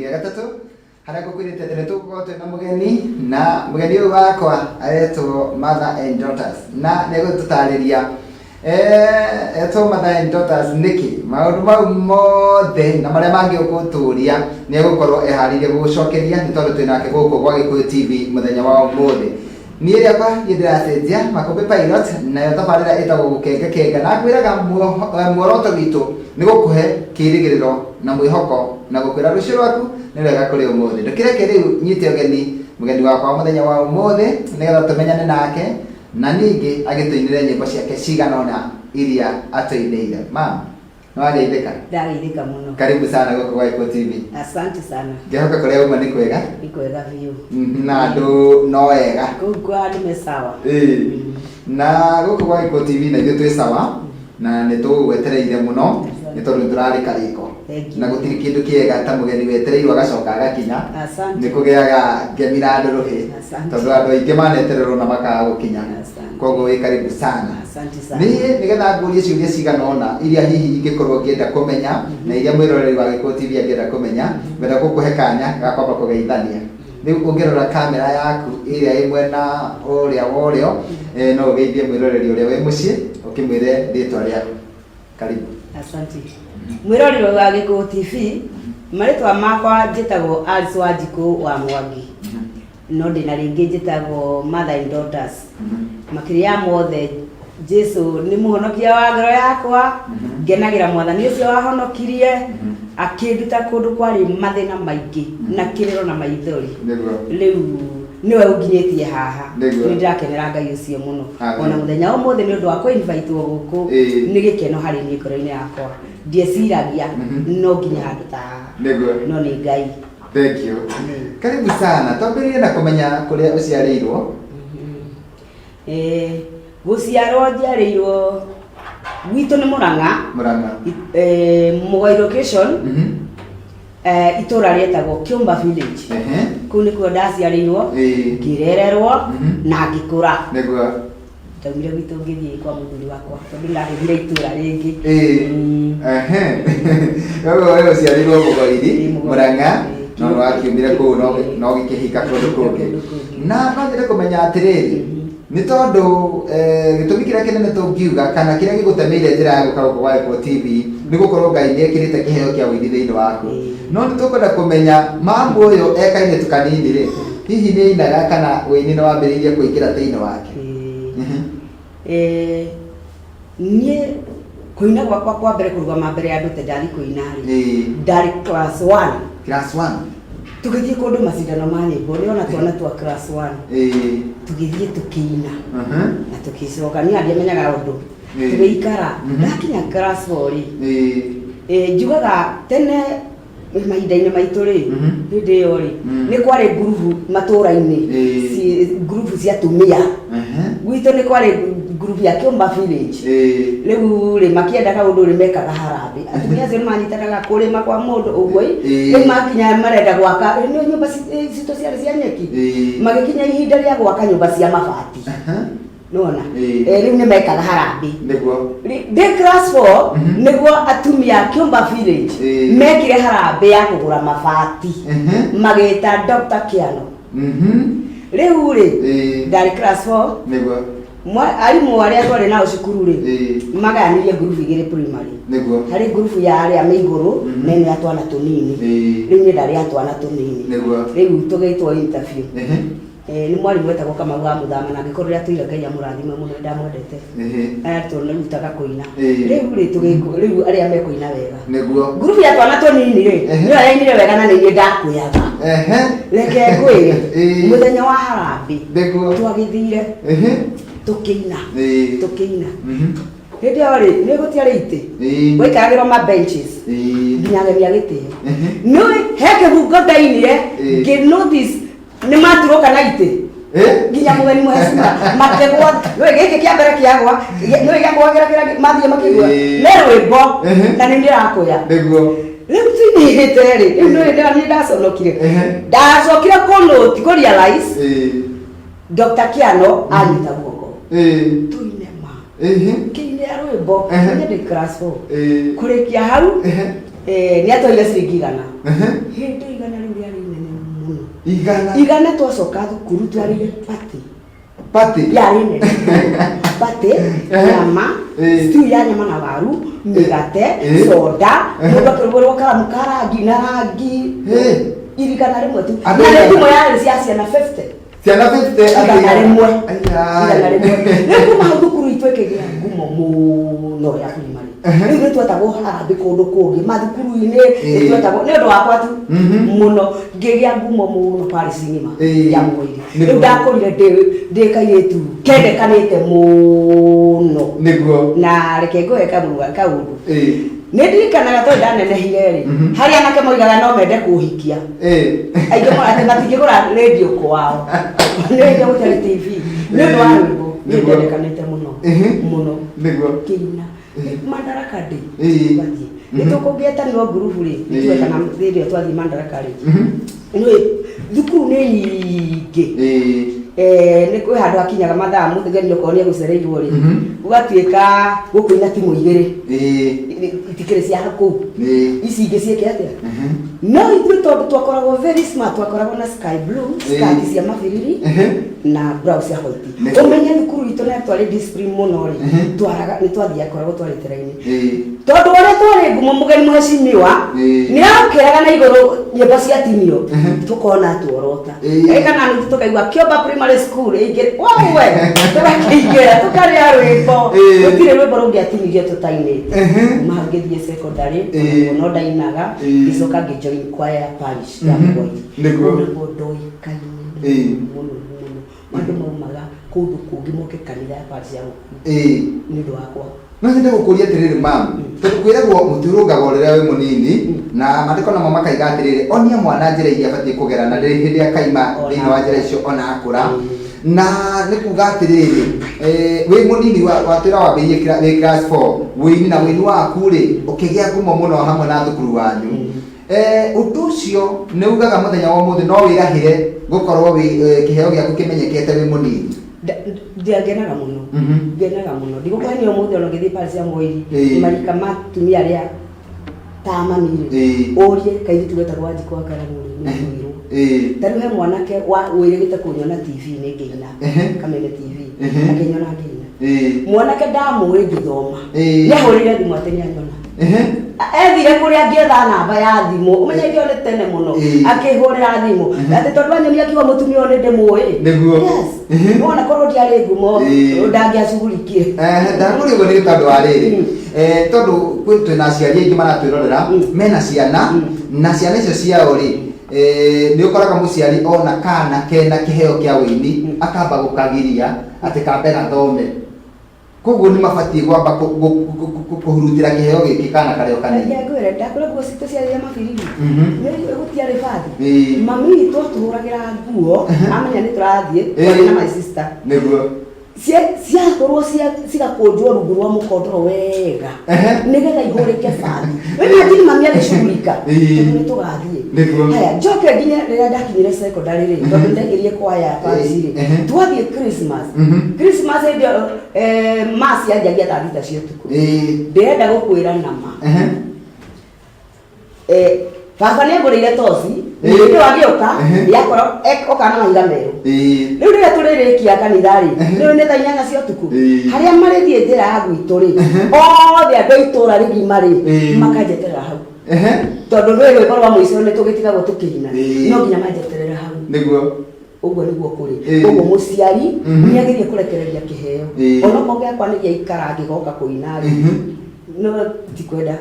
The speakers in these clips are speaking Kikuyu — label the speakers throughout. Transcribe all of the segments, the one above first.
Speaker 1: Gĩa gatatũ harĩa ngũkwĩrĩte atĩ nĩ tũgũkorwo twĩna mũgeni, na mũgeni ũyũ wakwa aretwo Mother and Daughters, na nĩ egũtũtarĩria etwo Mother and Daughters nĩkĩ, maũndũ mau mothe na marĩa mangĩ ũgũtũria nĩ egũkorwo eharĩirie gũgũcokeria, nĩ tondũ twĩ nake gũkũ gwa Gĩkũyũ TV mũthenya wa ũmũthĩ. Niĩ rĩakwa niĩ ndĩracenjia Makũmbĩ Pilot, nayo tabarĩra ĩtagwo Gũkengakenga, na ngwĩraga muoroto witũ nĩ gũkũhe kĩrĩgĩrĩro na mwĩhoko na gũkwĩra rũciũ rwaku nĩ rwega kũrĩ ũmũthĩ. Ndũkĩreke rĩu nyite ũgeni mũgeni wakwa wa mũthenya wa ũmũthĩ nĩgetha tũmenyane nake na ningĩ agĩtũinĩre nyĩmbo ciake cigana ũna iria atũinĩire. Ma'am, nĩwageithĩka?
Speaker 2: Ndageithĩka mũno.
Speaker 1: Karibu sana gũkũ gwa Gĩkũyũ TV.
Speaker 2: Asante sana.
Speaker 1: Ngĩhoka kũrĩa uma nĩ kwega.
Speaker 2: Nĩ kwega biũ.
Speaker 1: Na andũ no ega.
Speaker 2: Kũu kwa andũ me sawa.
Speaker 1: Ĩĩ. Na gũkũ gwa Gĩkũyũ TV na ithuĩ twĩ sawa na nĩ tũgwetereire mũno nĩ tondũ nĩ tũrarĩ karĩko.
Speaker 2: Thank you.
Speaker 1: Na gũtirĩ kĩndũ kĩega ta mũgeni wetereirwo agacoka agakinya.
Speaker 2: Asante.
Speaker 1: Nĩ kũgĩaga ngemi na ndũrũhĩ.
Speaker 2: Asante.
Speaker 1: Tondũ andũ aingĩ manetererwo na makaga gũkinya.
Speaker 2: Asante.
Speaker 1: Koguo wĩ karibu sana.
Speaker 2: Asante sana.
Speaker 1: Niĩ nĩgetha ngũrie ciũria cigana ũna iria hihi ingĩkorwo ngĩenda kũmenya na iria mwĩroreri wa Gĩkũyũ TV angĩenda kũmenya, ngwenda gũkũhe kanya ga kwamba kũgeithania. Rĩu ũngĩrora kamera yaku ĩrĩa ĩ mwena ũrĩa wa ũrĩo, no ũgeithie mwĩroreri ũrĩa wĩ mũciĩ ũkĩmwĩre rĩtwa rĩaku. Karibu.
Speaker 2: Asante. Mwĩroreri wa Gĩkũyũ TV, marĩtwa makwa njĩtagwo Alice Wanjikũ wa Mwangi. No ndĩna rĩngĩ njĩtagwo Mother and Daughters. Makĩria ya mothe, Jesu nĩ mũhonokia wa ngoro yakwa. Ngenagĩra mwathani ũcio wahonokirie akĩnduta kũndũ kwarĩ mathĩna maingĩ na kĩrĩro na maithori. Rĩu nĩwe ũnginyĩtie haha.
Speaker 1: Nĩguo.
Speaker 2: Nĩ ndĩrakenera Ngai ũcio mũno.
Speaker 1: Amen.
Speaker 2: Ona mũthenya wa ũmũthĩ nĩ ũndũ wa kũ-invitewo gũkũ, nĩ gĩkeno harĩ niĩ ngoro-inĩ yakwa. Ndieciragia no nginya handũ ta haha. No nĩ Ngai.
Speaker 1: Thank you. Karibu sana. Twambĩrĩrie na kũmenya kũrĩa ũciarĩirwo.
Speaker 2: Gũciarwo njiarĩirwo gwitũ nĩ Mũrang'a.
Speaker 1: Mũrang'a.
Speaker 2: Mũgoi location. Itũra rĩetagwo Kĩũmba village. Kũu nĩkuo ndaciarĩirwo, ngĩrererwo na ngĩkũra. Ndaumire gwitũ ngĩthiĩ kwa mũthuri wakwa tondũ ndagĩthire itũra rĩngĩ.
Speaker 1: Koguo we ũciarĩirwo Mũgoiri,
Speaker 2: Ĩĩ, Mũgoiri.
Speaker 1: Mũrang'a,
Speaker 2: Ĩĩ.
Speaker 1: no nĩwakiumire kũu no ũgĩkĩhika kũndũ kũngĩ.
Speaker 2: Kũndũ kũngĩ.
Speaker 1: Na no nyende kũmenya atĩrĩrĩ, nĩ tondũ gĩtũmi kĩrĩa kĩnene tũngiuga kana kĩrĩa gĩgũtemeire njĩra ya gũka gũkũ gwa Gĩkũyũ TV nĩ gũkorwo Ngai nĩ ekĩrĩte kĩheo kĩa ũini thĩinĩ waku. No nĩ tũkwenda kũmenya mamu ũyũ e kairĩtu kanini rĩ, hihi nĩ ainaga kana ũini nĩ wambĩrĩirie kũingĩra thĩinĩ wake?
Speaker 2: Niĩ kũina gwakwa kwa mbere kũrũgama mbere ya andũ te ndathi kũina rĩ, ndarĩ class 1.
Speaker 1: Class 1.
Speaker 2: Tũgĩthiĩ kũndũ macindano ma nyĩmbo, nĩ ona twana twa class 1. Tũgĩthiĩ tũkĩina na tũgĩcoka, niĩ ndiamenyaga ũndũ. Tũgĩikara, ndakinya class 4 rĩ, njugaga tene mahinda-inĩ maitũ rĩ, hĩndĩ ĩyo rĩ, nĩ kwarĩ ngurubu matũũra-inĩ, ngurubu cia atumia. Gwitũ nĩ kwarĩ ngurubu ya Kĩũmba village. Rĩu rĩ, makĩenda kaũndũ rĩ, mekaga harambĩ. Atumia acio nĩ manyitanaga kũrĩma kwa mũndũ ũguo ĩ, rĩu makinya marenda gwaka, nĩ nyũmba citũ ciarĩ cia nyeki. Magĩkinya ihinda rĩa gwaka nyũmba cia mabati. Nĩwona? Rĩu nĩ mekaga harambĩ. Ndĩ class 4, nĩguo atumia a Kĩũmba village mekire harambĩ ya kũgũra mabati. Magĩta Dr. Kĩano. Rĩu rĩ, ndarĩ class 4. Arimũ arĩa twarĩ nao cukuru rĩ, magayanirie ngurubu igĩrĩ primary. Harĩ ngurubu ya arĩa me igũrũ na ĩno ya twana tũnini. Rĩu niĩ ndarĩ ya twana tũnini. Rĩu tũgĩtwo interview. Nĩ mwarimũ wetagwo Kamau wa Mũthama, na angĩkorwo ũrĩa atũire Ngai amũrathime mũno, nĩ ndamwendete. Aratũrutaga kũina. Rĩu rĩ, rĩu arĩa mekũina wega. Ngurubu ya twana tũnini rĩ, nĩyo yainire wega na nĩ niĩ ndakũyaga. Reke ngwĩre, mũthenya wa harambĩ, twagĩthire, tũkĩina, tũkĩina. Hĩndĩ ĩyo rĩ, nĩ gũtiarĩ itĩ. Gwaikaragĩrwo ma benches. Nginya ageni a gĩtĩo. Nĩũĩ, he kĩbungo ndainire, ngĩ notice nĩ maturũka na itĩ. Nginya mũgeni mũhecima makĩgwa, nĩũĩ gĩkĩ kĩa mbere kĩagwa, nĩũĩ gĩakũgagĩra kĩrĩa mathiĩ makĩgwa. Nĩ rwĩmbo, na nĩ ndĩrakũya. Rĩu tuinĩte rĩ, rĩu nĩũĩ niĩ ndaconokire. Ndacokire kũ note, kũ realize, Dr. Kĩano anyita guoko. Tuine ma. Kĩine rwĩmbo, niĩ ndĩ class 4. Kũrĩkia hau, nĩ atwaire ciringi 100. Hĩndĩ 100
Speaker 1: Igana.
Speaker 2: Igana twacoka thukuru twarire pati.
Speaker 1: Pati.
Speaker 2: Yarĩ nene pati. Nyama. Stew ya nyama na waru, mĩgate, soda, mũndũ akĩrugĩrwo karamu ka rangi na rangi. Irigana rĩmwe tu.
Speaker 1: Andũ
Speaker 2: Na nĩ
Speaker 1: aigana?
Speaker 2: thimũ yarĩ cia ciana 50.
Speaker 1: Ciana 50 andũ.
Speaker 2: 100.
Speaker 1: Aya.
Speaker 2: 100. Rĩu kuma hau thukuru itũ ĩkĩgĩa ngumo mũno ya primary. Rĩu nĩ twetagwo harambĩ kũndũ kũngĩ mathukuru-inĩ, nĩ twetagwo nĩ ũndũ wakwa tu mũno. Ngĩgĩa ngumo mũno parish ng'ima ya Mũgoiri. Rĩu ndakũrire ndĩ kairĩtu kendekanĩte mũno. Na reke ngũhe kaũndũ. Nĩ ndirikanaga tondũ ndanenehire rĩ, harĩ anake moigaga no mende kũhikia. Aingĩ moigaga atĩ matingĩgũra radio kwao. Nĩ hĩndĩ gũtarĩ TV. Nĩ ũndũ wa rwĩmbo, nĩ ndendekanĩte mũno. Mũno. Kĩina. Madaraka Day. Twathiĩ. Nĩ tũkũngĩetanirwo ngurubu rĩ, nĩ twetana hĩndĩ ĩyo twathiĩ Madaraka rĩ. Nĩ thukuru nĩ nyingĩ. Nĩ kwĩ handũ hakinyaga mathaa mũthigani okorwo nĩ egũcereirwo rĩ, gũgatuĩka gũkũina timu igĩrĩ. Itikĩrĩ cia kũu. Ici ingĩ ciĩke atĩa? No ithuĩ tondũ twakoragwo very smart, twakoragwo na sky blue, skirt cia mabiriri na blouse ya white. Ũmenye thukuru itũ na twarĩ discipline mũno rĩ, twaraga nĩ twathiaga koragwo twarĩte raini. Tondũ ũrĩa twarĩ ngumo mũgeni mũhecimiwa nĩ aũkĩraga na igũrũ nyĩmbo ciatinio tũkona tuorota. Kana nuthu tũkaigua Kĩomba Primary School ĩingĩre wawe tũgakĩingĩra tũkarĩa rwĩmbo. Gũtirĩ rwĩmbo rũngĩatinirio tũtainĩte. Kuma hau ngĩthiĩ secondary, no ndainaga, ngĩcoka ngĩjoin choir ya parish ya Mũgoiri. Onaguo ndoĩkaine mũno mũno. Andũ maumaga kũndũ kũngĩ moke kanitha ya parish ya Mũgoiri nĩ ũndũ wakwa.
Speaker 1: No nyende gũkũria atĩrĩrĩ mam, tondũ kwĩragwo mũtĩ ũrũngagwo rĩrĩa wĩ mũnini, na maandĩko namo makaiga atĩrĩrĩ, onia mwana njĩra iria abatiĩ kũgera na ndĩrĩ hĩndĩ akaima thĩinĩ wa njĩra icio ona akũra. Na nĩ kuga atĩrĩrĩ, wĩ mũnini watwĩra wambĩrĩirie wĩ class 4 wĩini, na wĩini waku rĩ ũkĩgĩa ngumo mũno hamwe na thukuru wanyu. Ũndũ ũcio nĩ ugaga mũthenya wa ũmũthĩ no wĩrahĩre gũkorwo wĩ kĩheo gĩaku kĩmenyekete wĩ mũnini?
Speaker 2: Ngenaga mũno. Ngenaga mũno. Ndigũkũhenia ũmũthĩ ona ũngĩthiĩ parish ya Mũgoiri, marika ma atumia arĩa ta mami rĩ, ũrie kairĩtu getagwo Wanjikũ wa Karamu rĩ, nĩ ũkwĩrwo. Ta rĩu he mwanake wĩrĩgĩte kũnyona TV-inĩ ngĩina, Kameme TV, akĩnyona ngĩina. Mwanake ndamũĩ ngĩthoma. Nĩ ahũrĩire thimũ atĩ nĩ anyona. Ethire kũrĩa angĩetha namba ya thimũ, ũmenye ĩyo nĩ tene mũno. Akĩhũrĩra thimũ atĩ tondũ anyonia akiuga mũtumia ũyũ nĩ ndĩmũĩ. Yes. Nĩwona korwo ndiarĩ ngumo, ndangĩacugurikire.
Speaker 1: Ndakũria ũguo nĩ tondũ wa rĩrĩ, tondũ twĩna aciari aingĩ maratwĩrorera, mena ciana, na ciana icio ciao rĩ, nĩ ũkoraga mũciari ona kana kena kĩheo kĩa ũini akamba gũkagiria atĩ kambe gathome. Koguo nĩ mabatiĩ kwamba kũhurutĩra kĩheo gĩkĩ kana karĩ o kanini.
Speaker 2: Reke ngwĩre, ndakũra nguo citũ ciarĩ cia mabiriri. Nĩ gũtiarĩ bathi. Mami witũ atũhũragĩra nguo, amenya nĩ tũrathiĩ, twarĩ na my sister. Ciahũrwo cigakũnjwo rungu rwa mũkondoro wega. Nĩgetha ihũrĩke bathi. Imagine mami agĩcugurika. Tondũ nĩ tũgathiĩ. Haya, njoke nginya rĩrĩa ndakinyire secondary rĩ, tondũ ndaingĩrire kwaya ya parish rĩ, twathiĩ Christmas. Christmas hĩndĩ ĩyo, mass yanjagia thaa 6 cia ũtukũ. Ndĩrenda gũkwĩra na ma. Baba nĩ angũrĩire toci, hĩndĩ ĩyo agĩũka, nĩakorwo oka na mahiga merũ. Rĩu rĩrĩa tũrĩrĩkia kanitha rĩ, rĩu nĩ thaa 8 cia ũtukũ, harĩa marĩthiĩ njĩra ya gwitũ rĩ, othe andũ a itũũra rĩgima rĩ, makanjeterera hau. Tondũ rwĩ rwĩmbo rwa mũico nĩ tũgĩtigagwo tũkĩina, no nginya manjeterere hau. Ũguo nĩguo kũrĩ. Koguo mũciari nĩ agĩrĩire kũrekereria kĩheo. Onokorwo gĩakwa nĩ gĩaikara ngĩgoka kũina rĩ, no tikwenda.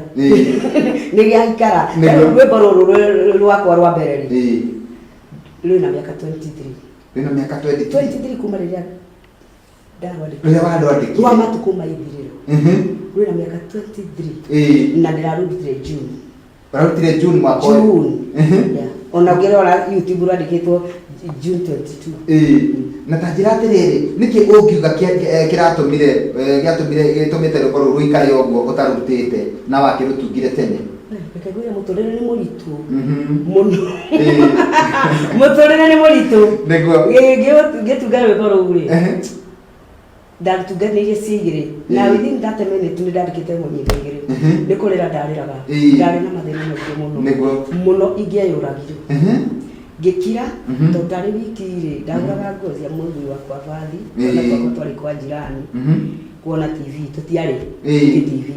Speaker 2: Nĩ gĩaikara. Rĩu rwĩmbo rũrũ rwakwa rwa mbere rĩ, rwĩna mĩaka 23.
Speaker 1: Rwĩna mĩaka 23.
Speaker 2: 23 kuma rĩrĩa ndarwandĩkire.
Speaker 1: Rĩrĩa warwandĩkire.
Speaker 2: Rwa matukũ ma ithirĩro. Rwĩna mĩaka 23. Na ndĩrarutire June.
Speaker 1: Ũrarutire June mwaka ũyũ?
Speaker 2: June. Yeah. Ona ũngĩrora YouTube rwandĩkĩtwo June 22.
Speaker 1: Na ta njĩra atĩrĩrĩ, nĩkĩ ũngiuga kĩratũmire, gĩatũmire, gĩtũmĩte rwĩmbo rũu rũikare ũguo ũtarutĩte na wakĩrũtungire tene?
Speaker 2: Reke ngwĩre mũtũrĩre nĩ mũritũ. Mũno. Mũtũrĩre nĩ mũritũ. Ngĩtunga rwĩmbo rũu rĩ, ndatunganĩirie ciĩ igĩrĩ. Na within that minute nĩ ndandĩkĩte nyĩmbo igĩrĩ. Nĩ kũrĩra ndarĩraga. Ndarĩ na mathĩna maingĩ mũno. Mũno ingĩeyũragire. Ngĩkira. Tondũ ndarĩ wiki rĩ, ndagũraga nguo cia mũthuri wakwa bathi. Twana twakwa twarĩ kwa jirani. Kuona TV tũtiarĩ. TV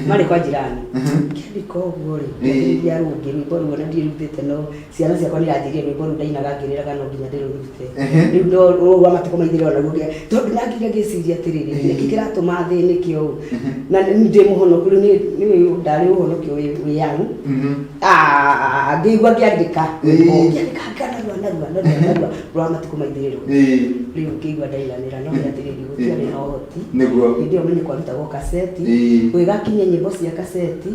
Speaker 2: marĩ kwa jirani. Ngĩandĩka ũguo rĩ, ngĩambĩrĩria rũngĩ rwĩmbo rũu, ona ndirutĩte, no ciana ciakwa nĩ iranjĩrire rwĩmbo rũu ndainaga ngĩrĩraga no nginya ndĩrũrute. Rĩu no rũu rwa Matukũ Maithĩrĩro naguo tondũ ndangire ngĩciria atĩrĩrĩ, nĩkĩ kĩratũma thĩnĩke ũũ na ndĩ mũhonoku rĩu nĩ ndarĩ ũhonokio wĩ young. Ah, ngĩigua ngĩandĩka rwĩmbo, ngĩandĩka narua narua narua narua rwa Matukũ Maithĩrĩro. Rĩu ngĩigua ndaiganĩra, no nĩ atĩrĩrĩ, gũtiarĩ na ũhoti. Hĩndĩ ĩyo menye kwarutagwo kaseti. Ũgĩgakinyia nyĩmbo cia kaseti,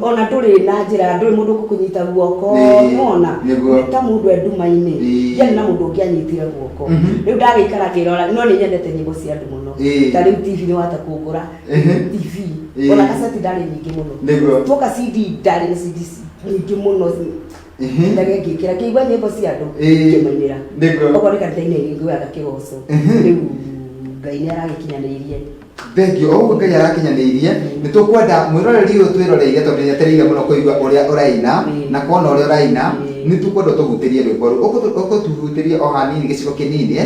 Speaker 2: ona ndũrĩ na njĩra, ndũrĩ mũndũ ũgũkũnyita guoko. Nĩwona? Nĩ ta mũndũ e nduma-inĩ. Ndiarĩ na mũndũ ũngĩanyitire guoko. Rĩu ndagĩikara ngĩrora, no nĩ nyendete nyĩmbo cia andũ mũno. Ta rĩu TV nĩ wahota kũngũra TV. Ona kaseti ndarĩ nyingĩ mũno. Tuoka CD, ndarĩ na CD nyingĩ mũno. Ndage ngĩkĩra ngĩigua nyĩmbo cia andũ, ngĩmainĩra. Okorwo nĩ kanitha-inĩ ngĩoyaga kĩgoco. Rĩu Ngai nĩ aragĩkinyanĩirie.
Speaker 1: Thengio, o ũguo Ngai arakinyanĩirie, nĩ tũkwenda mwĩroreri ũyũ twĩroreire, tondũ nĩ etereire mũno kũigua ũrĩa ũraina na kuona ũrĩa ũraina, nĩ tũkwenda ũtũhutĩrie rwĩmbo rũu. Ũkũtũhutĩrie o hanini, gĩcigo kĩnini,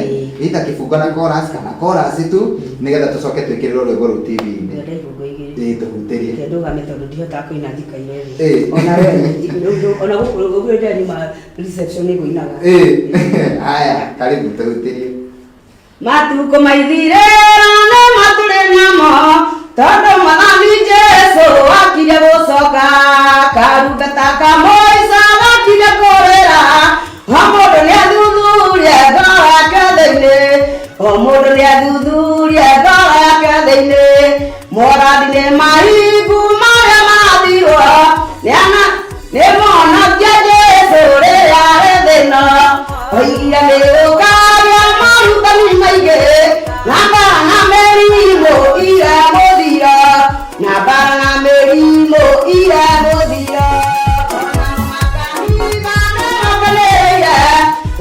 Speaker 1: either kĩbungo na chorus kana chorus tu, nĩgetha tũcoke twĩkĩrĩrwo rwĩmbo rũu TV-inĩ.
Speaker 2: Ngwenda ibungo igĩrĩ.
Speaker 1: Ĩĩ, tũhutĩrie.
Speaker 2: Reke ndũgame tondũ ndihotaga kũina njikaire thĩ. Ona we, ona gũkũ ũguo ndĩranyuma reception ĩgũinaga.
Speaker 1: Haya, karibu tũhutĩrie.
Speaker 2: Matukũ maithirĩro nĩ matũrĩ namo, tondũ Mwathani Jesu akire gũcoka, karumbeta ka mũico gakire kũrĩra. O mũndũ nĩ athuthurie ngoro yake thĩinĩ, o mũndũ nĩ athuthurie ngoro yake thĩinĩ. Morathi nĩ mahingu marĩa marathirwo nĩ mũhonokia Jesu rĩrĩa arĩ thĩna. Oigire nĩ gũkagĩa marutani maingĩ, na mbara na mĩrimũ iramũthira, na mbara na mĩrimũ iramũthira. Ona makanitha nĩmakenĩire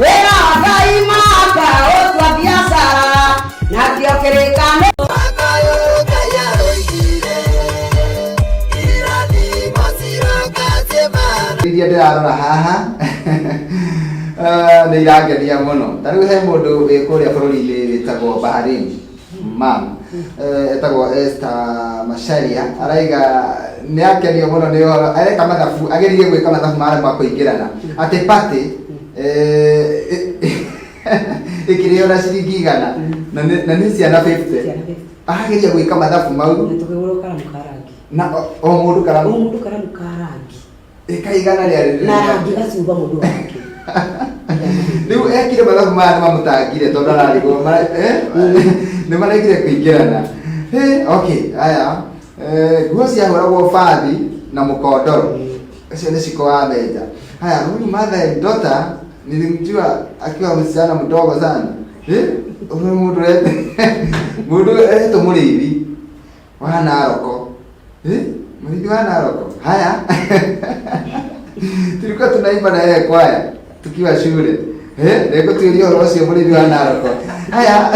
Speaker 2: wĩra wa Ngai makaũtua biacara, nakĩo kĩrĩkanĩro.
Speaker 1: Iria ndĩrarora haha nĩ irangenia mũno. Ta rĩu he mũndũ wĩ kũrĩa bũrũri-inĩ wĩtagwo Bahrain, mam etagwo Esther Macharia, araiga nĩ akenio mũno nĩ ũhoro areka mathabu, ageririe gwĩka mathabu marema kũingĩrana, atĩ party ĩkĩrĩo na ciringi 100 na nĩ ciana 50.
Speaker 2: Ciana 50.
Speaker 1: Arageria gwĩka mathabu mau.
Speaker 2: Na tũkĩgũrwo karamu ka rangi.
Speaker 1: Na o mũndũ
Speaker 2: o
Speaker 1: karamu.
Speaker 2: Mũndũ karamu ka rangi.
Speaker 1: Ĩka 100 rĩarĩ
Speaker 2: Na rangi gacuba mũndũ wake.
Speaker 1: Rĩu ekire mathabu maya nĩ mamũtangire tondũ ararigwo nĩ maregire kũingĩrana. Okay, aya, nguo ciahũragwo bathi na mũkondoro, ũcio nĩ ciko wa menja. Haya, huyu mother and daughter nilimjua akiwa msichana mdogo sana. Huyu mũndũ etwo Mũrĩithi wa Naroko. Mũrĩithi wa Naroko. Haya, tulikuwa tunaimba na yeye kwaya tukiwa shule. Nĩngũtuĩria ũhoro ũcio, Mũrĩithi wa Naroko. Haya,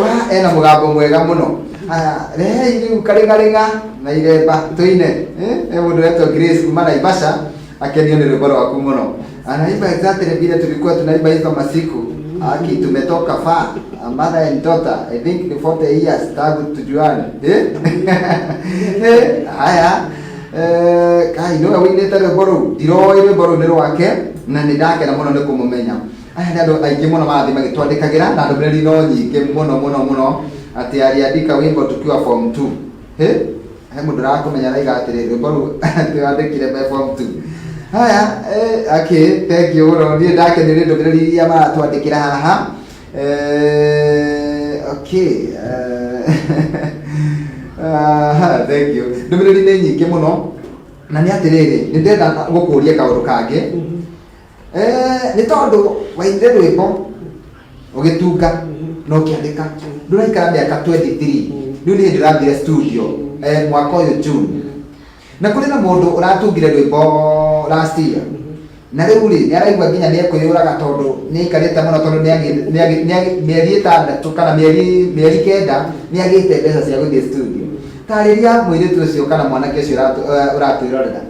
Speaker 1: wa ena mũgambo mwega mũno. Haya, rehei rĩu karĩngarĩnga na iremba tũine. He mũndũ wetwo Grace kuma Naivasha akenio nĩ rwĩmbo rwaku mũno. Anaimba exactly vile tulikuwa tunaimba hizo masiku. Aki tumetoka far. A mother and daughter. I think ni 40 years tangu tujuane. Haya. Kai nĩwe wĩinĩte rwĩmbo rũu, ndiroĩ rwĩmbo rũu nĩ rwake na nĩ ndakena mũno nĩ kũmũmenya. Aya nĩ andũ aingĩ mũno marathiĩ magĩtwandĩkagĩra na ndũmĩrĩri no nyingĩ mũno mũno mũno, atĩ aliandika wimbo tukiwa form 2. He mũndũ ũrakũmenya araiga atĩrĩ rwĩmbo rũu atĩ wandĩkire me form 2. Haya, okay, thank you mũno, niĩ ndakenio nĩ ndũmĩrĩri iria maratwandĩkĩra haha. Okay, aha, thank you, ndũmĩrĩri nĩ nyingĩ mũno. Na nĩ atĩrĩrĩ, nĩ ndĩrenda gũkũria kaũndũ kangĩ. Nĩ tondũ wainire rwĩmbo ũgĩtunga na ũkĩandĩka, ndũraikara mĩaka 23, rĩu nĩ hĩndĩ ũrathire studio mwaka ũyũ June, na kũrĩ na mũndũ ũratungire rwĩmbo last year na rĩu rĩ nĩ araigua nginya nĩ ekwĩyũraga tondũ nĩ aikarĩte mũno, tondũ nĩ mĩeri 6 kana mĩeri 9 nĩ agĩte mbeca cia gũthiĩ studio. Tarĩria mũirĩtu ũcio kana mwanake ũcio ũratwĩrorera.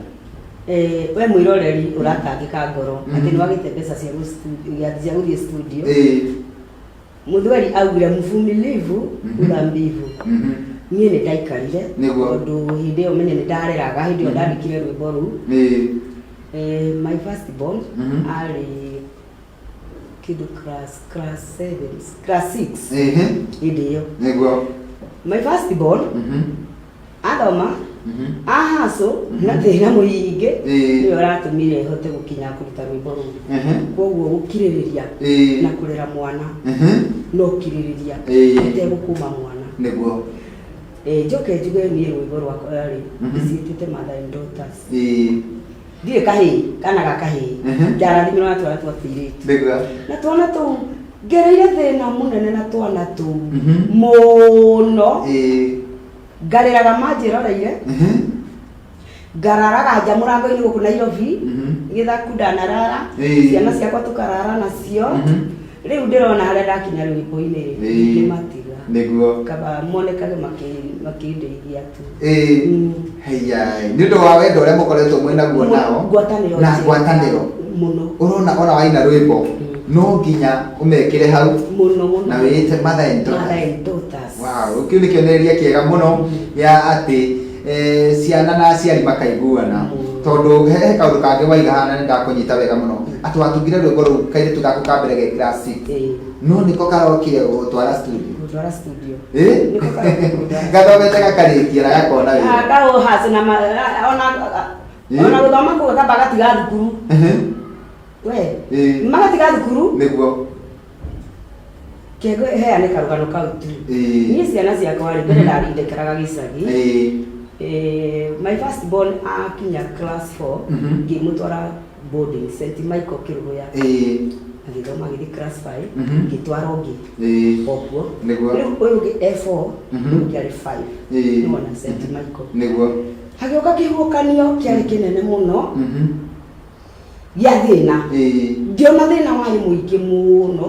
Speaker 2: We mwĩroreri ũratangĩka ngoro atĩ nĩ wagĩte mbeca cia gũthiĩ studio. Mũthweri augire mvumilivu hula mbivu. Niĩ nĩ ndaikarire tondũ hĩndĩ ĩyo menye nĩ ndareraga, hĩndĩ ĩyo ndandĩkire rwĩmbo rũu. My first born arĩ kĩndũ class 7, class 6 hĩndĩ ĩyo. My first born athoma ahacũ na thĩna mũingĩ nĩwe ũratũmire hote gũkinya kũruta rwĩmbo rũu. Koguo gũkirĩrĩria na kũrera mwana no ũkirĩrĩria ũtegũkũma mwana. Njoke njuge niĩ rwĩmbo rwakwa rĩ ndĩciĩtĩte Mother and Daughters. Ndirĩ kahĩĩ kana ga kahĩĩ. Ndarathimirwo na twana twa tũirĩtu. Na twana tũu ngereire thĩna mũnene na twana tũu mũno. Ngarĩraga manjĩroreire. Ngararaga nja mũrango-inĩ gũkũ Nairobi. Gĩthaku ndanarara. Ciana ciakwa tũkarara nacio. Rĩu ndĩrona harĩa ndakinya rwĩmbo-inĩ rĩ, ndingĩmatiga. Kaba monekage makĩndeithia tu.
Speaker 1: Heya, nĩ ũndũ wa wendo ũrĩa mũkoretwo mwĩ naguo nao.
Speaker 2: Ngwatanĩro
Speaker 1: Na
Speaker 2: njega
Speaker 1: ngwatanĩro.
Speaker 2: Mũno.
Speaker 1: Ũrona ona waina rwĩmbo no nginya ũmekĩre hau
Speaker 2: Mũno mũno.
Speaker 1: na wĩĩte Mother and Daughters.
Speaker 2: Mother and Daughters.
Speaker 1: Wow, kĩu nĩ kĩonereria kĩega mũno gĩa atĩ ciana na aciari makaiguana. Tondũ he kaũndũ kangĩ waiga haha na nĩ ndakũnyita wega mũno atĩ watungire rwĩmbo rũu kairĩtu gaku ka mbere ge class 6. No nĩko karokire gũgũtwara studio.
Speaker 2: Gũtwara studio.
Speaker 1: Nĩko karokire gũtwara. Gathomete gakarĩkia na gakona wĩra.
Speaker 2: Ah, kaũhaci na ona ona gũthoma kũu gakamba gatiga thukuru. We. Magatiga thukuru. Kego heane karũgano kau tu. Niĩ ciana ciakwa rĩ, mbere ndarindekeraga gĩcagi. My first born akinya class 4 ngĩmũtwara boarding St Michael Kĩrũgũya. Agĩthoma agĩthiĩ class 5 ngĩtwara ũngĩ o kuo. Rĩu ũyũ ũngĩ e 4 ũyũ ũngĩ arĩ 5. Nĩwona St Michael. Hagĩũka kĩhuhũkanio kĩarĩ kĩnene mũno. Gĩa thĩna. Ngĩona thĩna warĩ mũingĩ mũno.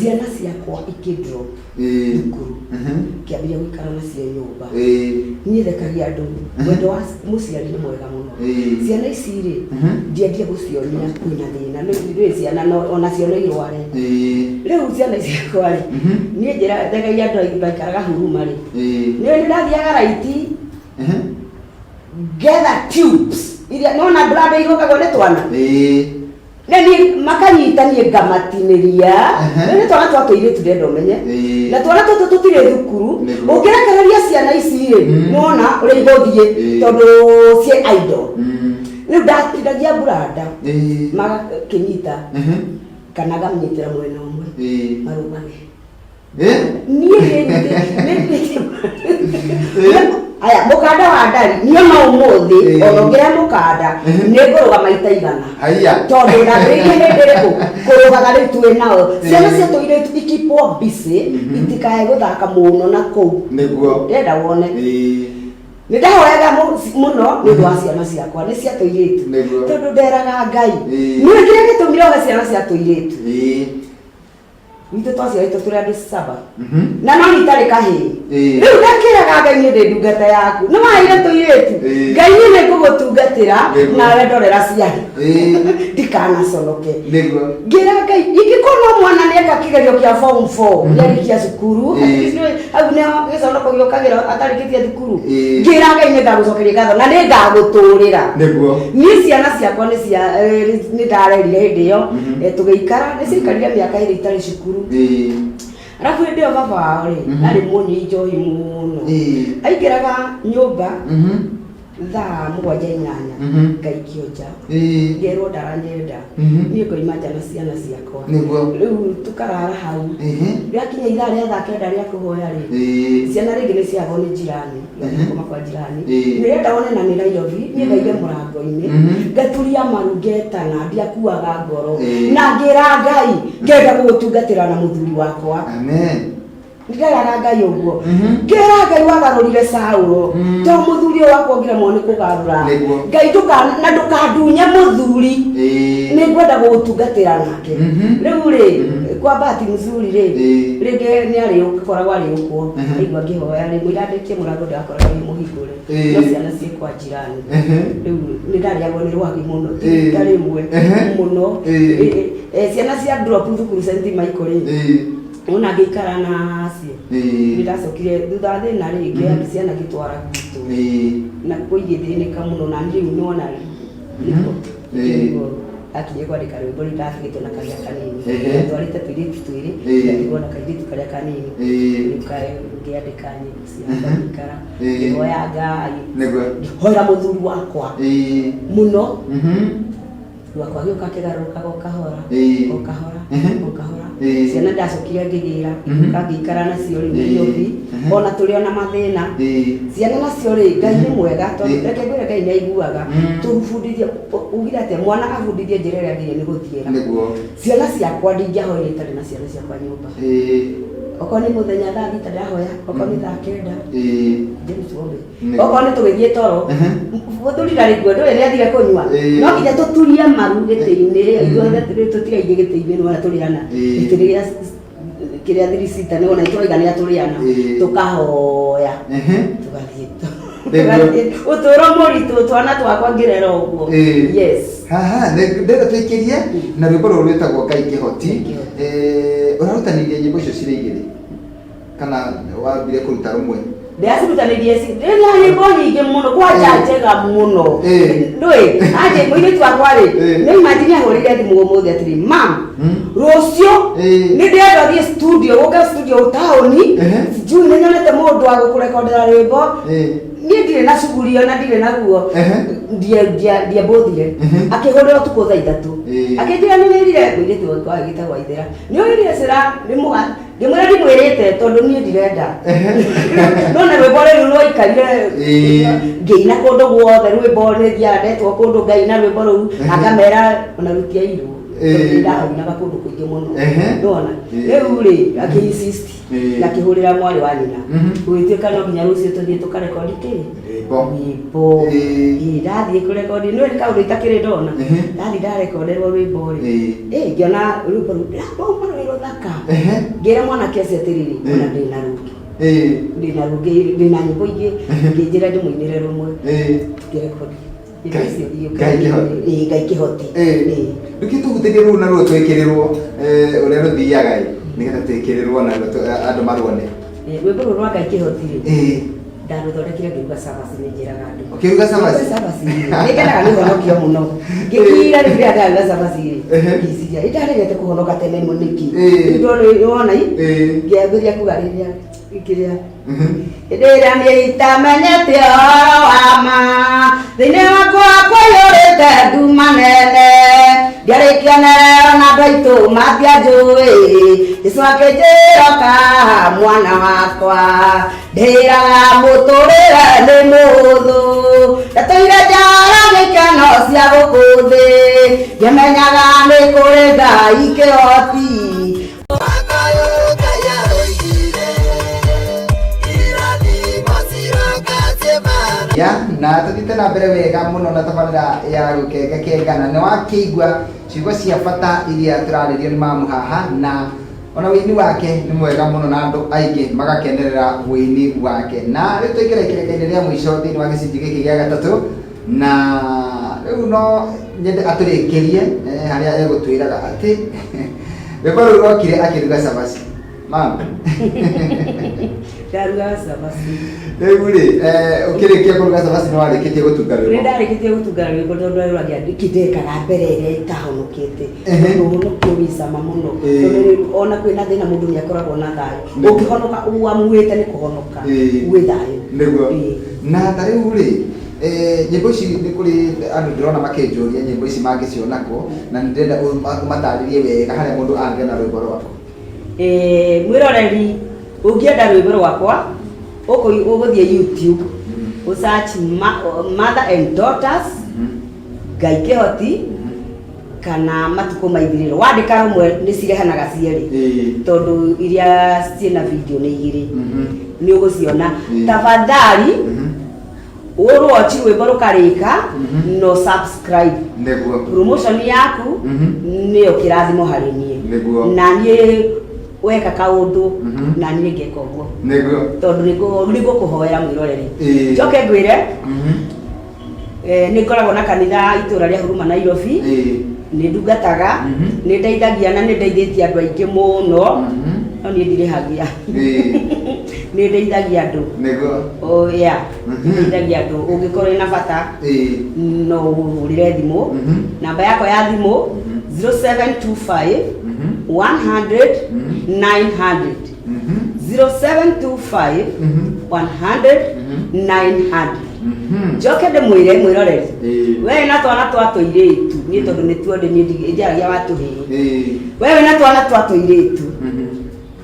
Speaker 2: Ciana ciakwa ikĩ drop thukuru. Ngĩambĩrĩria gũikara nacio nyũmba. Niĩ thekagia andũ, wendo wa mũciari nĩ mwega mũno. Ciana ici rĩ, ndiendire gũcionia kwĩna thĩna. Nĩ ciana onacio no irware. Rĩu ciana ici ciakwa rĩ, niĩ njĩra thekagia andũ maikaraga Huruma rĩ, nĩ ndathiaga raiti ngetha tubes iria nona brada ihũkagwo nĩ twana. Na niĩ makanyita niĩ ngamatinĩria. Nĩ twana twa tũirĩtu ndĩrenda ũmenye. Na twana tũtũ tũtirĩ thukuru. Ũngĩrekereria ciana ici rĩ, nĩwona ũrĩa igũthiĩ tondũ ciĩ idle. Rĩu ndatindagia mburanda magakĩnyita kana ngamnyitĩra mwena ũmwe marũgame. Niĩ aya mũkanda wa ndari niĩ no ũmũthĩ ona ũngĩrehe mũkanda nĩ ngũrũga maita 100.
Speaker 1: Haiya.
Speaker 2: Tondũ ndambĩrĩirie hĩndĩ ĩrĩkũ kũrũgaga rĩu twĩ nao ciana cia tũirĩtu ikipwo busy itikae gũthaka mũno na kũu. Ndĩrenda wone. Nĩ ndahoyaga mũno nĩ ũndũ wa ciana ciakwa nĩ cia tũirĩtu. Tondũ nderaga Ngai. Nĩũĩ kĩrĩa gĩtũmire ohe ciana cia tũirĩtu? Gwitũ twaciarĩtwo tũrĩ andũ saba. Na no niĩ itarĩ kahĩĩ. Rĩu ndakĩraga Ngai niĩ ndĩ ndungata yaku. Nĩ waheire tũirĩtu. Ngai niĩ nĩ ngũgũtungatĩra nawe ndorera ciana. Ndikanaconoke. Ngĩra Ngai ingĩkorwo no mwana nĩeka kĩgerio kĩa form 4 nĩarĩkia cukuru, at least nĩũĩ hau nĩho gĩconoko gĩũkagĩra atarĩkĩtie thukuru. Ngĩra Ngai nĩ ngagũcokeria ngatho na nĩ ngagũtũrĩra. Niĩ ciana ciakwa nĩ cia nĩ ndarerire hĩndĩ ĩyo. Tũgĩikara nĩ ciaikarire mĩaka ĩrĩ itarĩ cukuru. Arabu hĩndĩ ĩyo baba wao rĩ, arĩ mũnyui njohi mũno. Aingĩraga nyũmba thaa 7 8 ngaikio nja. Ngerwo ndaranyenda. Niĩ ngoima nja na ciana ciakwa. Rĩu tũkarara hau. Rĩakinya ithaa rĩa thaa 9 rĩa kũhoya rĩ, ciana rĩngĩ nĩ ciagwo nĩ jirani. Kuma kwa jirani. Nĩrenda wone na nĩ Nairobi, niĩ ngaige mũrango-inĩ, ngaturia maru ngetana, ndiakuaga ngoro. Na ngĩra Ngai, ngenda gũgũtungatĩra na mũthuri wakwa.
Speaker 1: Amen.
Speaker 2: Ndĩreraga Ngai ũguo. Ngĩra Ngai wagarũrire Saũlũ. To mũthuri ũyũ wakwa ũngĩremwo nĩ kũgarũra.
Speaker 1: Nĩguo.
Speaker 2: Ngai ndũka na ndũkandunye mũthuri. Nĩ ngwenda gũgũtungatĩra nake. Rĩu rĩ, kwa bahati mzuri rĩ, rĩngĩ nĩ arĩkoragwo arĩũkwo. Aigua ngĩhoya rĩ, mũira ndĩkie mũrango ndĩrakoraga wĩ mũhingũre. No ciana ciĩ kwa jirani. Rĩu nĩ ndarĩagwo nĩ rwagĩ mũno, ti rita rĩmwe, mũno. Ciana cia drop thukuru St. Michael rĩ, Ona ngĩikara nacio. Nĩ ndacokire thutha wa thĩna rĩ, ngĩoya ciana ngĩtwara gwitũ. Na kuo igĩthĩnĩka mũno na niĩ rĩu nĩwona nĩguo nĩguo ndakinyire kwandĩka rwĩmbo rĩu ndatigĩtwo na karĩa kanini. Ndatwarĩte tũirĩtu twĩrĩ, ngatigwo na kairĩtu karĩa kanini. Rĩu ngĩandĩka nyĩmbo ciakwa ngĩikara, ngĩhoya Ngai, ngĩhoera mũthuri wakwa mũno. Wakwa agĩũka akĩgarũrũkaga o kahora, o kahora, o kahora. Ciana ndacokire ngĩgĩra, ngĩũka ngĩikara nacio rĩu Nairobi, ona tũrĩ ona mathĩna. Ciana nacio rĩ, Ngai nĩ mwega, tondũ reke ngwĩre Ngai nĩ aiguaga. Tũbundithie, ugire atĩa, mwana abundithie njĩra ĩrĩa agĩrĩire nĩ gũthiĩra. Ciana ciakwa ndingĩahoire itarĩ na ciana ciakwa nyũmba. Okorwo nĩ mũthenya thaa thita ndĩrahoya, okorwo nĩ thaa kenda, James Wombe. Okorwo nĩ tũgĩthiĩ toro, mũthuri ndarĩ kuo, ndũĩ nĩ athire kũnyua. No nginya tũturie maru gĩtĩ-inĩ, ithuothe tũtigaire gĩtĩ-inĩ nĩwona tũrĩ ana. Gĩtĩ gĩa kĩrĩa three seater nĩwona tũraiganĩra tũrĩ ana. Tũkahoya. Tũgathiĩ. Tũgathiĩ. Ũtũũro mũritũ twana twakwa ngĩrera ũguo. Yes.
Speaker 1: Haha, ndĩrenda tũikĩrie na rwĩmbo rũrũ rwĩtagwo Ngai Kĩhoti.
Speaker 2: Ngai Kĩhoti.
Speaker 1: Ũrarutanĩirie nyĩmbo icio cirĩ igĩrĩ kana wambire kũruta rũmwe?
Speaker 2: Ndĩracirutanĩirie ndĩna nyĩmbo nyingĩ mũno kwanja njega mũno. Ndũĩ anje mũirĩtu wakwa rĩ, nĩ imagine ahũrĩire thimũ ũmũthĩ atĩrĩ, mam, rũciũ nĩ ndĩrenda ũthiĩ studio, gũke studio taũni, sijui nĩ nyonete mũndũ wa gũkũrekondera rwĩmbo. Niĩ ndirĩ na cuguri ona ndirĩ naguo. Ndiambũthire. Akĩhũrĩra ũtukũ thaa 3. Akĩnjĩra nĩ wĩrire mũirĩtu wakwa agĩtagwo Waithera, nĩ wĩrire Sera nĩ mũga. Ngĩmwĩra ndimwĩrĩte tondũ niĩ ndirenda. No na rwĩmbo rũu rwaikarire ngĩina kũndũ guothe, rwĩmbo nĩ thiaga ndetwo kũndũ ngaina rwĩmbo rũu na ngamera ona rũtiairwo. Tondũ nĩ ndarũinaga kũndũ kũingĩ mũno. Nĩwona? Rĩu rĩ, akĩ insist na akĩhũrĩra mwarĩ wa nyina. Gũgĩtuĩka no nginya rũciũ tũthiĩ tũkarekondi kĩ?
Speaker 1: Rwĩmbo.
Speaker 2: Rwĩmbo. Ndathiĩ kũrekondi, nĩũĩ nĩ kaũndũ itakĩrĩ ndona. Ndathiĩ ndarekonderwo rwĩmbo rĩ, ngĩona rwĩmbo rũu rwauma rwĩ rũthaka. Ngĩra mwanake ũcio atĩrĩrĩ, ona ndĩna rũngĩ. Ndĩna rũngĩ, ndĩna nyĩmbo ingĩ, ngĩnjĩra ndĩmũinĩre rũmwe. Ngĩrekondi. Nyĩmbo icio igĩũka.
Speaker 1: Ngai Kĩhoti.
Speaker 2: Ĩĩ, Ngai Kĩhoti. Ĩĩ.
Speaker 1: Ndũkĩtũhutĩrie rũu naruo twĩkĩrĩrwo ũrĩa rũthiaga ĩ, nĩgetha twĩkĩrĩrwo naruo andũ maruone.
Speaker 2: Rwĩmbo rũrũ rwa Ngai Kĩhoti rĩ, ndarũthondekire ngĩruga cabaci, nĩ njĩraga andũ.
Speaker 1: Ũkĩruga cabaci?
Speaker 2: Ngĩruga cabaci rĩ, nĩ ngenaga nĩ ũhonokio mũno. Ngĩkira rĩu rĩrĩa ndaruga cabaci rĩ, ngĩciria, ĩ ndaregete kũhonoka tene mũno nĩkĩ? Rĩu ndona nĩwona i, ngĩambĩrĩria kuga rĩrĩa, kĩrĩa, hĩndĩ ĩrĩa niĩ itamenyete ũhoro wa ma, thĩinĩ wakwa kwaiyũrĩte nduma nene, ndiarĩ kĩonerero na andũ aitũ matianjũĩ, Jesũ akĩnjĩra ũka mwana wakwa. Ndĩraga mũtũrĩre nĩ mũhũthũ, ndatũire njara gĩkeno cia gũkũ thĩ, ngĩmenyaga nĩ kũrĩ Ngai kĩhoti.
Speaker 1: Ya, na tũthiĩte na mbere wega mũno na tabarĩra ya gũkenga kengana. Nĩ wakĩigua ciugo cia bata iria tũrarĩrio nĩ mamu haha, na Ona ũini wake nĩ mwega mũno na andũ aingĩ magakenerera ũini wake. Na rĩu twaingĩra ikereka-inĩ rĩa mũico thĩinĩ wa gĩcunjĩ gĩkĩ gĩa gatatũ, na rĩu no nyende atũrĩkĩrie harĩa egũtwĩraga atĩ rwĩmbo rũu rwokire akĩruga cabaci. Mama.
Speaker 2: Ndarugaga cabaci.
Speaker 1: Rĩu rĩ, ũkĩrĩkia kũruga cabaci nĩ warĩkĩtie gũtunga rwĩmbo?
Speaker 2: Nĩ ndarĩkĩtie gũtunga rwĩmbo tondũ rwangĩandĩkire ndekaga mbere ĩrĩa itahonokete. Tondũ ũhonokio wĩ cama mũno. Tondũ rĩu ona kwĩna thĩna mũndũ nĩ akoragwo na thayũ. Ũngĩhonoka ũamuĩte nĩ kũhonoka wĩ thayũ.
Speaker 1: Nĩguo. Na ta rĩu rĩ, nyĩmbo ici nĩ kũrĩ andũ ndĩrona makĩnjũria nyĩmbo ici mangĩciona kũ, na nĩ ndĩrenda ũmatarĩrie wega harĩa mũndũ angĩona rwĩmbo rwaku.
Speaker 2: Mwĩroreri, ũngĩenda rwĩmbo rwakwa, ũgũthiĩ YouTube, ũ search Mother and Daughters, Ngai Kĩhoti, Kana matukũ ma ithirĩro. Wandĩka rũmwe nĩ cirehanaga cierĩ. Tondũ iria ciĩna video nĩ igĩrĩ. Nĩ ũgũciona. Tafadhali ũrwochi rwĩmbo rũkarĩka no subscribe. Promotion yaku nĩyo kĩrathimo harĩ niĩ. Na niĩ weka kaũndũ na niĩ ngeka ũguo. Tondũ nĩ ngũkũhoera mwĩroreri. Njoke ngwĩre nĩ ngoragwo na kanitha itũra rĩa Huruma Nairobi. Nĩ ndungataga, nĩ ndeithagia na nĩ ndeithĩtie andũ aingĩ mũno. No niĩ ndirĩhagia. Nĩ ndeithagia andũ. Oh, yeah. Nĩ ndeithagia andũ. Ũngĩkorwo wĩna bata no ũhũrĩre thimũ. Namba yakwa ya thimũ 0725 100 900. 0725 100 900. Njoke ndĩmwĩre mwĩroreri, we na twana twa tũirĩtu, niĩ tondũ nĩtuo ndĩ niĩ ndiaragia wa tũhĩĩ. We wĩna twana twa tũirĩtu,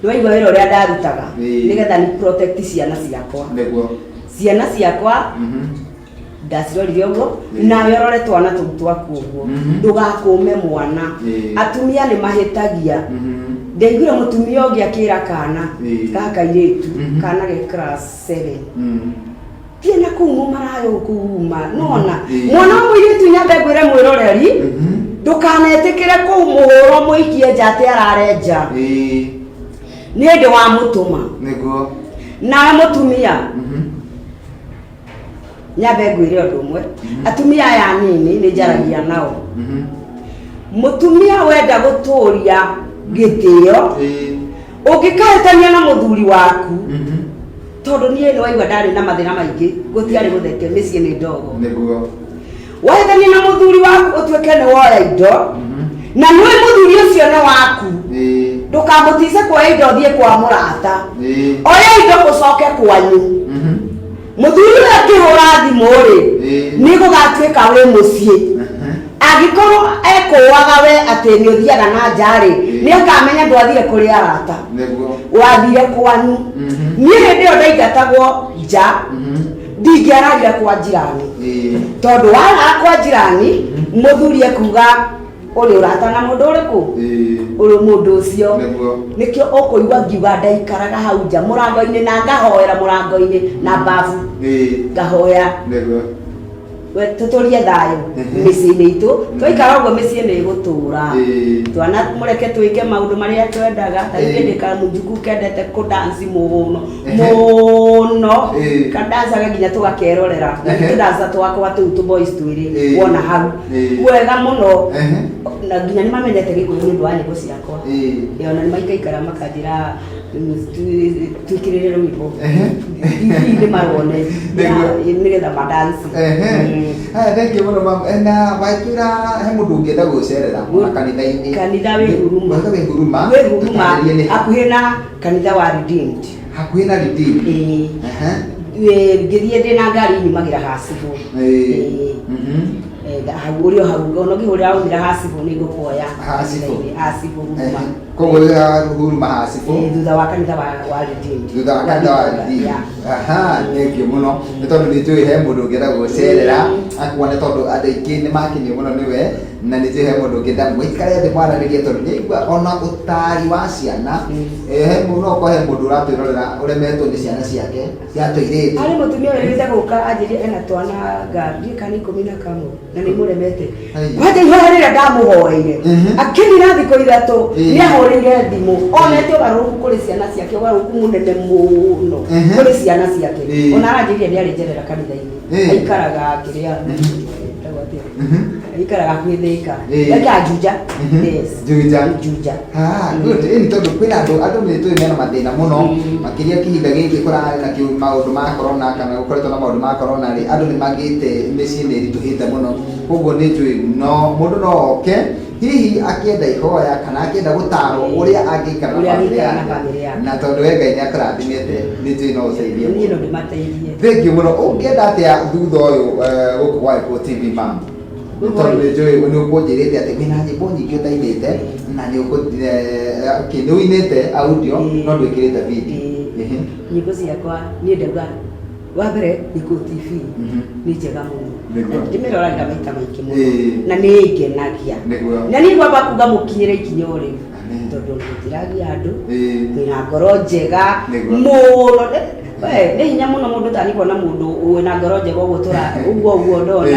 Speaker 2: nĩwaigua wĩra ũrĩa ndarutaga nĩgetha ni protect ciana ciakwa. Ciana ciakwa ndacirorire ũguo, nawe ũrore twana tũu twaku ũguo. Ndũgakũme mwana. Atumia nĩ mahĩtagia. Ndaiguire mũtumia ũngĩ akĩra kana ga kairĩtu, kana ge class 7, thiĩ na kũu mũmaraya ũyũ kũu uma nona. Mwana wa mũirĩtu, nyambe ngwĩre mwĩroreri, ndũkanetĩkĩre kũu mũhũro mũikie nja atĩ arare nja. Nĩ ndĩ wa mũtũma. Nawe mũtumia, nyambe ngwĩre ũndũ ũmwe. Atumia aya anini nĩ njaragia nao. Mũtumia wenda gũtũria gĩtĩo, ũngĩkahĩtania na mũthuri waku, tondũ niĩ nĩ waigua ndarĩ na mathĩna maingĩ, gũtiarĩ gũtheke, mĩciĩ nĩ ndogo. Wahĩtania na mũthuri waku, ũtuĩke nĩ woya indo na nĩũĩ mũthuri ũcio nĩ waku, ndũkamũtice kuoya indo ũthiĩ kwa mũrata. Oya indo ũcoke kwanyu. Mũthuri ũyũ akĩhũra thimũ rĩ, nĩ gũgatuĩka wĩ mũciĩ. Angĩkorwo ekũaga we atĩ nĩ ũthiaga na nja rĩ, nĩ akamenya ndwathire kũrĩ arata, wathire kwanyu. Niĩ hĩndĩ ĩyo ndaingatagwo nja, ndingĩararire kwa njirani, tondũ warara kwa njirani mũthuri ekuga ũrĩ ũrata na mũndũ ũrĩkũ, ũrĩ mũndũ ũcio. Nĩkĩo ũkũigua ngiuga ndaikaraga hau nja mũrango-inĩ na ngahoera mũrango-inĩ na babu, ngahoya. We tũtũrie thayũ mĩciĩ-inĩ itũ. Twaikara ũguo mĩciĩ nĩ ĩgũtũra. Twana mũreke twĩke maũndũ marĩa twendaga. Ta rĩu ndĩ kamũjukuu kendete kũdanci mũno mũno. Kandancaga nginya tũgakerorera. Na tũdanca twakwa tũu tũ boys twĩrĩ wona hau wega mũno. Na nginya nĩ mamenyete Gĩkũyũ nĩ ũndũ wa nyĩmbo ciakwa. Ona nĩ maikaikara makanjĩra twĩkĩrĩre rwĩmbo nĩ marone nĩgetha madanci.
Speaker 1: Haya, thank you mũno ma'am. Na waitwĩra he mũndũ ũngĩenda gũcerera ona kanitha-inĩ.
Speaker 2: Kanitha wĩ Huruma.
Speaker 1: Kanitha wĩ Huruma.
Speaker 2: Wĩ Huruma.
Speaker 1: Tũtarĩrie nĩ ha.
Speaker 2: Hakuhĩ na kanitha wa Redeemed.
Speaker 1: Hakuhĩ na Redeemed.
Speaker 2: Ĩĩ. Ngĩthiĩ ndĩ na ngari nyumagĩra Hacibũ. Ĩĩ. Hau ũrĩ o hau ona ũngĩhũrĩra waumĩra Hacibũ nĩ ngũkuoya.
Speaker 1: Hacibũ.
Speaker 2: Hacibũ Huruma.
Speaker 1: Koguo wĩ Huruma Hacibũ.
Speaker 2: Ĩĩ, thutha wa kanitha wa Redeemed.
Speaker 1: Thutha wa kanitha wa Redeemed.
Speaker 2: Yeah.
Speaker 1: Aha, thank you mũno nĩ tondũ nĩ njũĩ he mũndũ ũngĩenda gũcerera akuone, tondũ andũ aingĩ nĩ makenio mũno nĩwe, na nĩ njũĩ he mũndũ ũngĩenda mũikare thĩ mwaranĩrie, tondũ nĩ aigua ona ũtari wa ciana. He mũndũ, no ũkorwo he mũndũ ũratwĩrorera ũremetwo nĩ ciana ciake cia tũirĩtu.
Speaker 2: Harĩ mũtumia wĩrĩgĩte gũka anjĩrie ena twana ndiũĩ kana 11 na nĩ mũremete. Kwanja ihoya rĩrĩa ndamũhoeire, akĩnina thikũ 3, nĩ ahũrĩire thimũ onete ũgarũrũku kũrĩ ciana ciake, ũgarũrũku mũnene mũno kũrĩ ciana ciake. Ona aranjĩrire nĩ arĩnjerera kanitha-inĩ. Aikaraga kĩrĩa ĩtagwo atĩa? Aikaraga hakuhĩ Thĩka. Aikaraga Juja. Yes.
Speaker 1: Juja.
Speaker 2: Juja.
Speaker 1: Ah, good. Ĩni tondũ kwĩna andũ nĩ tũĩ mena mathĩna mũno, makĩria kĩhinda gĩkĩ kũrarĩ na maũndũ ma corona, kana gũkoretwo na maũndũ ma corona rĩ, andũ nĩ magĩte mĩciĩ nĩ ĩritũhĩte mũno. Koguo nĩ njũĩ no mũndũ no oke hihi akĩenda ihoya kana akĩenda gũtarwo ũrĩa angĩikara na
Speaker 2: Ũrĩa
Speaker 1: bamĩrĩ
Speaker 2: angĩikara na
Speaker 1: yake.
Speaker 2: bamĩrĩ yake.
Speaker 1: Na tondũ we Ngai nĩ akũrathimĩte, nĩ njũĩ no ũteithie.
Speaker 2: Niĩ no ndĩmateithie.
Speaker 1: Thank you mũno. Ũngĩenda atĩa thutha ũyũ gũkũ gwa Gĩkũyũ TV mam? Nĩ tondũ nĩ njũĩ nĩ ũkũnjĩrĩte atĩ wĩna nyĩmbo nyingĩ ũtainĩte na nĩ ũkũ okay, nĩ ũinĩte audio no ndwĩkĩrĩte video.
Speaker 2: Nyĩmbo ciakwa niĩ ndauga Wa mbere, Gĩkũyũ TV nĩ njega mũno. Na ndĩmĩroragĩra maita maingĩ mũno. Na nĩ ĩngenagia. Na niĩ ngwamba kuga mũkinyĩre ikinya o rĩu. Tondũ mũtiragia andũ, mwĩna ngoro njega mũno. We, nĩ hinya mũno mũndũ tani kuona mũndũ wĩna ngoro njega ũguo tũra ũguo ũguo ndona.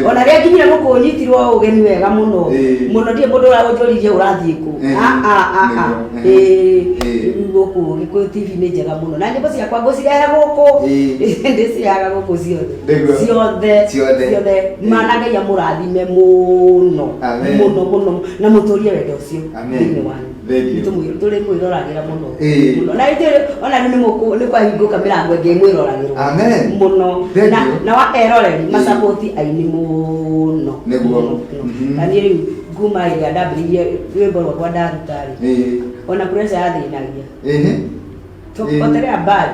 Speaker 2: Ona rĩrĩa nginyire gũkũ nyitirwo ũgeni wega mũno. Mũno ndirĩ mũndũ ũranjũririe ũrathiĩ kũ. Ah ah ah ah. Ĩĩ, rĩu gũkũ Gĩkũyũ TV nĩ njega mũno na nyĩmbo ciakwa ngũcirehe gũkũ. Ndĩcirehaga gũkũ ciothe. Ciothe.
Speaker 1: Ciothe.
Speaker 2: Ciothe. Mana Ngai amũrathime mũno.
Speaker 1: Amen.
Speaker 2: Mũno mũno na mũtũrie wendo ũcio
Speaker 1: Amen.
Speaker 2: thĩinĩ wanyu.
Speaker 1: Thank you.
Speaker 2: Tũrĩ mwĩroragĩra mũno. Mũno. Na ithuĩ ona rĩu nĩ kwahingũka mĩrango ĩngĩ mwĩroragĩrwo.
Speaker 1: Amen.
Speaker 2: Mũno.
Speaker 1: Thank
Speaker 2: Na
Speaker 1: you.
Speaker 2: na wa eroreri masapoti aini mũno. Mũno. Na niĩ rĩu kuma ĩrĩa ndambĩrĩirie rwĩmbo rwakwa ndaruta rĩ, ona pressure yathĩnagia. Potelea mbali.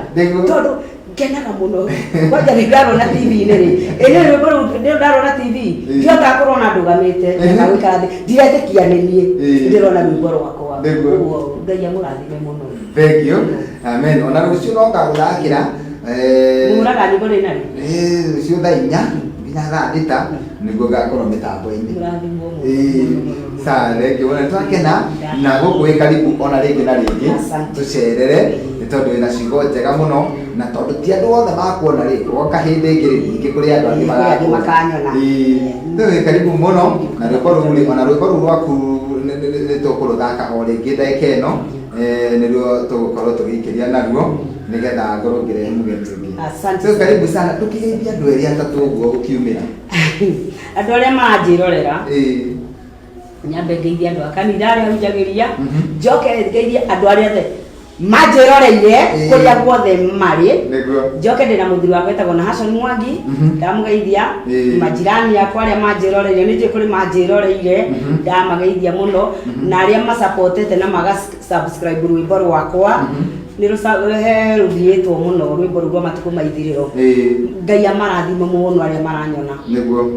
Speaker 2: Tondũ ngenaga mũno. Kwanja rĩ ndarona TV-inĩ rĩ, ĩ nĩ rwĩmbo rũu ndarona TV, ndihotaga kũrona ndũgamĩte kana gũikara thĩ, ndiretĩkia nĩ niĩ ndĩrona rwĩmbo rwakwa. Ũguo Ngai amũrathime mũno.
Speaker 1: Thank you. Amen. Ona rũciũ no ngagũthakĩra.
Speaker 2: Mũhũraga nyĩmbo rĩ na rĩ?
Speaker 1: Rũciũ thaa 4 nginya thaa 6 nĩguo ngakorwo mĩtambo-inĩ.
Speaker 2: Mũrathimwo mũno.
Speaker 1: Sawa, thank you. Ona twakena na gũkũ wĩ karibu ona rĩngĩ na rĩngĩ.
Speaker 2: Asante.
Speaker 1: Tũcerere nĩ tondũ wĩna ciugo njega mũno na tondũ ti andũ othe makuona rĩ, woka hĩndĩ ĩngĩ rĩ, ningĩ kũrĩ andũ angĩ
Speaker 2: Kũrĩ angĩ
Speaker 1: magakuona.
Speaker 2: makanyona.
Speaker 1: Rĩu wĩ karibu mũno na rwĩmbo rũu rĩ, ona rwĩmbo rũu rwaku nĩ tũkũrũthaka o rĩngĩ ndagĩka ĩno. Nĩruo tũgũkorwo tũgĩikĩria naruo nĩgetha ngorwo ngĩrehe mũgeni ũngĩ.
Speaker 2: Asante.
Speaker 1: So karibu sana, ndũkĩgeithie andũ erĩ atatũ ũguo ũkiumĩra.
Speaker 2: Andũ arĩa maranjĩrorera, nyambe ngeithie andũ a kanitha arĩa hunjagĩria, njoke ngeithie andũ arĩa othe manjĩroreire kũrĩa guothe marĩ. Njoke ndĩna mũthuri wakwa etagwo Nahashon Mwangi, ndamũgeithia. Majirani akwa arĩa manjĩroreire, nĩ njũĩ kũrĩ manjĩroreire, ndamageithia mũno, na arĩa macapotete na maga subscribe rwĩmbo rwakwa, nĩ he rũthiĩtwo mũno rwĩmbo rũu rwa matukũ ma ithirĩro. Ngai amarathime mũno arĩa maranyona.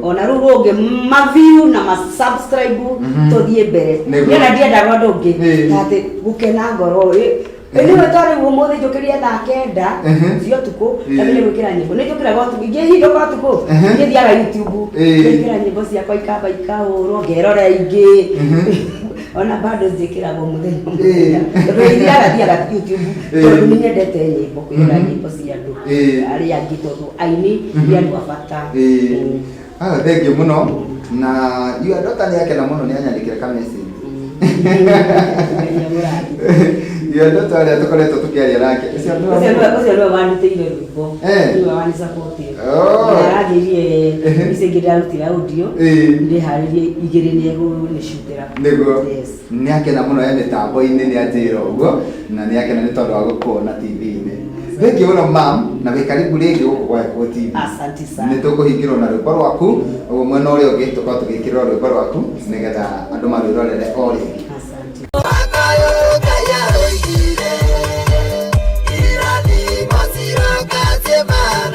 Speaker 2: Ona rũu rũngĩ ma view na ma subscribe tũthiĩ mbere. Niĩ ona ndiendaga ũndũ ũngĩ ta atĩ gũkena ngoro. Nĩwe to rĩu ũmũthĩ njũkĩrire thaa 9 cia ũtukũ, ndambĩrĩria gwĩkĩra nyĩmbo. Nĩ njũkĩraga ũtukũ, ingĩhingũka ũtukũ, niĩ thiaga YouTube, ngekĩra nyĩmbo ciakwa ikamba ikahũrwo, ngerora ingĩ. Ona bado njĩkĩraga o mũthenya o mũthenya. Tondũ ithiaga thiaga YouTube, tondũ nĩ nyendete nyĩmbo, kwĩrora nyĩmbo cia andũ arĩa angĩ, tondũ aini nĩ andũ a bata.
Speaker 1: Ah, thank you mũno. Na your daughter nĩ akena mũno, nĩ anyandĩkĩra ka message. Your daughter ũrĩa tũkoretwo tũkĩaria nake. Ũcio
Speaker 2: nĩwe wandutĩire rwĩmbo. Nĩwe wanisapotire. Aranjĩrire icio ingĩ ndarutire audio. Ndĩharĩrie igĩrĩ nĩ egũnĩcutĩra.
Speaker 1: Nĩguo. Nĩ akena mũno e mĩtambo-inĩ, nĩ anjĩra ũguo na nĩ akena nĩ tondũ wa gũkuona TV-inĩ. Thank you mũno mam, na wĩ karibu rĩngĩ gũkũ gwa Gĩkũyũ TV.
Speaker 2: Asante sana.
Speaker 1: Nĩ tũkũhingĩrwo na rwĩmbo rwaku, ũguo mwena ũrĩa ũngĩ tũkorwo tũgĩkĩrwo rwĩmbo rwaku nĩgetha andũ marwĩrorere o rĩngĩ.